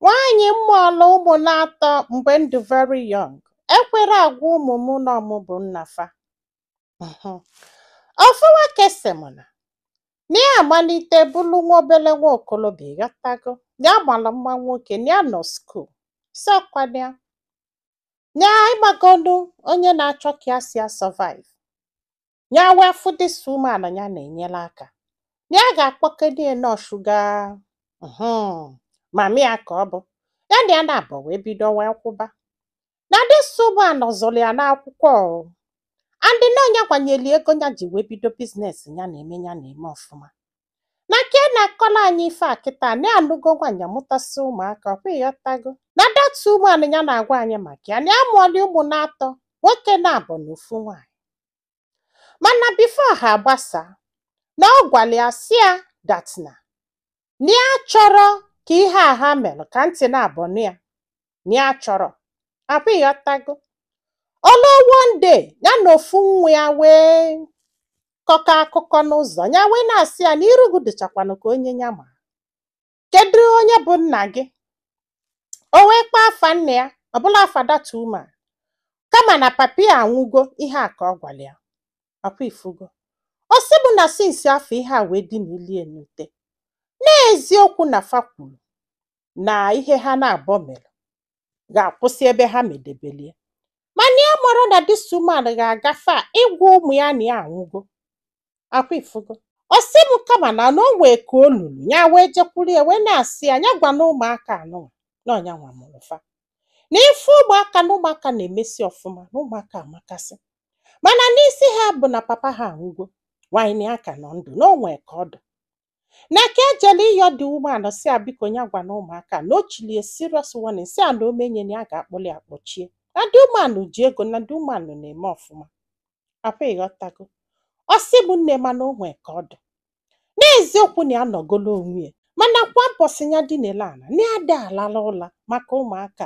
Nwaanyị m mụọlụ ụmụ na-atọ mgbe m dị very young ekwere agwa ụmụ m na ọmụ bụ nna fa. Ofu nwoke sị m na na ya amalite bụlụ nwa obele nwa okolobịa, ịghọtago, na ya gbara mma nwoke, na ya nọ school si ọkwana ya ya ịgbagonu onye na-achọ ka ya si ya survive, ya wee fụ this woman ya na-enyere aka, na ya ga-akpọkedo ya nọ sugar mami ya ka ọ bụ ya na ya na-abụ wee bido wee kwụba na this woman zụrụ ya n'akwụkwọ o, and na onye kwanyere ego ya ji wee bido business ya na-eme ọfụma. Na ka ị na-akọrọ anyị ife a kịta, na ya anụgo nwaanyị, amụtasị ụmụaka, ọkwa ịghọtago, na that woman ya na-agwa anyị maka ya na ya mụọla ụmụ na-atọ, nwoke na-abụ na ofu nwaanyị. Mana before ha agbasa, na ọ gwara ya si ya that na na ya chọrọ ka ihe a ha mere ka ntị na-abụ nụ ya, na ya chọrọ akwa, ịghọtago. Olu one day, ya na ofu nwa ya wee kọkọ akụkọ n'ụzọ, ya wee na-asị ya na iru gị dịchakwanụ ka onye ya ma, kedu onye bụ nna gị? O wee kpọọ afa nna ya, ọbụla afa that woman, kama na papi ya anwụgo. Ihe a ka ọ gwara ya, ọkwa ifugo. Ọ sị bụ na since afọ ihe a wee dị n'ilie n'ute n'eziokwu, na fa kwuru na ihe ha na-abọ mere ga-akwụsị ebe ha medebelie, mana ya mara na this woman ga-agafe a ịgwa ụmụ ya na ya anwụgo, akwa ifugo. Ọ sị m kama na na o nwee ka o lulu ya wee jekwuru ya wee na-asị ya, ya gwa na ụmụaka anụnwa na ọnya nwa mụrụ fa, na ife ụmụaka na ụmụaka na-emesi ọfụma, na ụmụaka amakasị, mana n'isi ha bụ na papa ha anwụgo, nwaanyị na ya ka nọ ndụ, na o nwee ka ọ dị na ka ejele ịyọ dị umeala, si a biko ya gwa na ụmụaka na o chilie serious warning, si a na omenye na ya ga-akpụli akpọchie, na dị umeanụ ji ego, na dị umeanụ na-eme ọfụma, akwa ịghọtago. Ọ sị m nne, mana o nwee ka ọ dị n'eziokwu na ya nọgolo onwe ya, mana kwa mbọsị ya dị n'ele ala na ya dị alala ụla maka ụmụaka.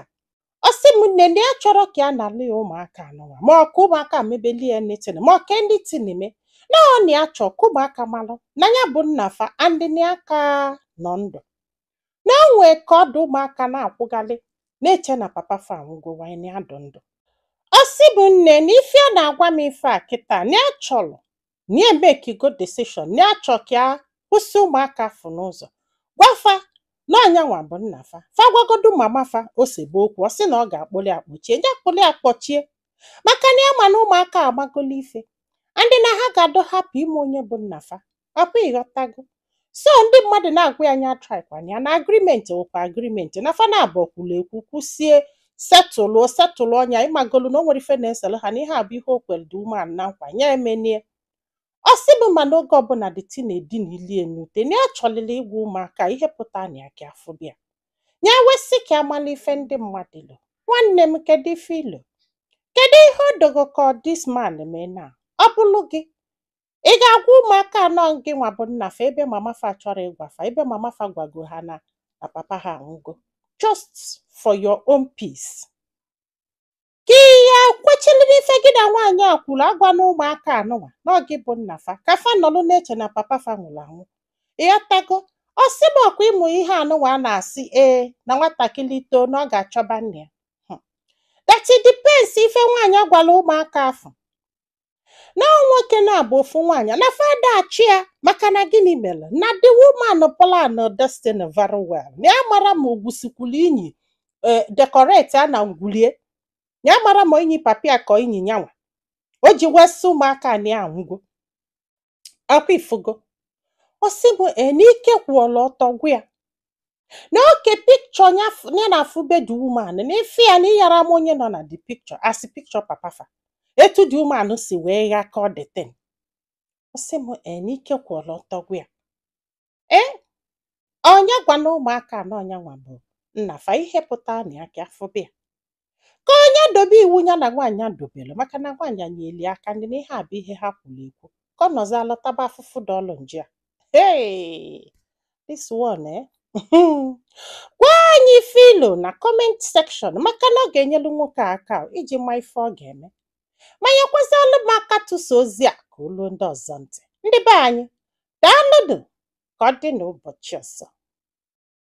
Ọ sị m nne, na ya chọrọ ka ya na-alụ ya ụmụaka anụnwa, ma ọ ka ụmụaka mebeli ya anything, ma ọ ka anything eme na ọ na ya chọọ ka ụmụaka malụ na ya bụ nna fa and na ya ka nọ ndụ, na o nwee ka ọ dị ụmụaka na-akwụgalị na-eche na papa fa anwụgo, wanyị na ya dị ndụ. Ọ sị bụ nne, na ife a na-agwa m ife a kịta, na ya chọrọ na ya emekigo decision, na ya chọ ka ya kwụsị ụmụaka afụ n'ụzọ, gwafa na ọnyanwa bụ nna fa. Fa gwagodu mama fa osebe okwu, ọ sị na ọ ga-akpụli akpọchie ya, akpụli akpọchie, maka na ya ma na ụmụaka amagolo ife ndị na ha ga-adọ hapụ ime onye bụ nna fa, ọkwa ịghọtago. So ndị mmadụ na-agwa ya anya trykwana ya na agreement wụkwa agreement, na fa na-abụ kwuru ekwu kwụsie, setụlụo setụlụ ọnya, ịmagolu na o nwere ife na-eselu ha, na ihe a bụ ihe o kwere dị umeala na nkwa ya emenie. Ọ sị bụ mana oge ọbụla dị ti na-edina ilie n'ute, na ya chọlịlị ịgwa ụmụaka ihe pụta na ya ka afụ bịa ya wesị ka amala ife ndị mmadụ lo. Nwanne m, kedu ife ilo? Kedu ihe o dogo ka ọ this man mee na ọ bụlụ gị? Ị ga-agwa ụmụaka anọ gị nwa bụ nna fa, ebe mama fa chọrọ ịgwa fa, ebe mama fa gwago ha na na papa ha anwụgo, just for your own peace, ka ihe kwechiri n'ife gị na nwaanyị a kwuru, agwa na ụmụaka anụnwa na ọ gị bụ nna fa, ka fa nọrọ na-eche na papa fa nwụrụ anwụ, ịghọtago? Ọ sị m ọkwa ịmụ ihe anụnwa a na-asị ee na nwatakịrị too na ọ ga-achọba nna ya. That it depends ife nwaanyị gwara ụmụaka afọ na nwoke na-abụ ofu nwaanyị na fada achị ya, maka na gịnị mere na the woman plan destiny very well, na ya mara ma ogwusikwuru inyi decorate a na ngwulie, na ya mara ma inyi papia ka inyi nyanwa o ji wesị ụmụaka na ya anwụgo, akwa ifugo. Ọ sị bụ e n'ike kwụọla ọtọ gwa ya na oke picture ya na afụ be the woman, na ife ya na ịyara m onye nọ na the picture as picture papa fa, etu the woman si wee ghakọ the thing. Ọ sị m e n'ike kwụọla ọtọ gwa ya ee ọnya gwa na ụmụaka na ọnya nwa bụ nna fa, ihe pụta na ya ka afụ bịa ka onye dobe iwu ya na nwaanyị a dobere, maka na nwaanyị a nyeli aka ndị na ihe a bụ ihe ha kwuru ekwu, ka ọ nọzi alọtaba afụfụ dọlụ nje a. Hey, this one, eh? Gwa anyị filo na comment section, maka na ọ ga-enyelu nwoke a aka iji ma ife ọ ga-eme, ma nyekwazịalụ m aka tụsa ozi a ka olu ndị ọzọ ntị. Ndị be anyị, daalụnụ. Ka ọ dị n'ụbọchị ọzọ.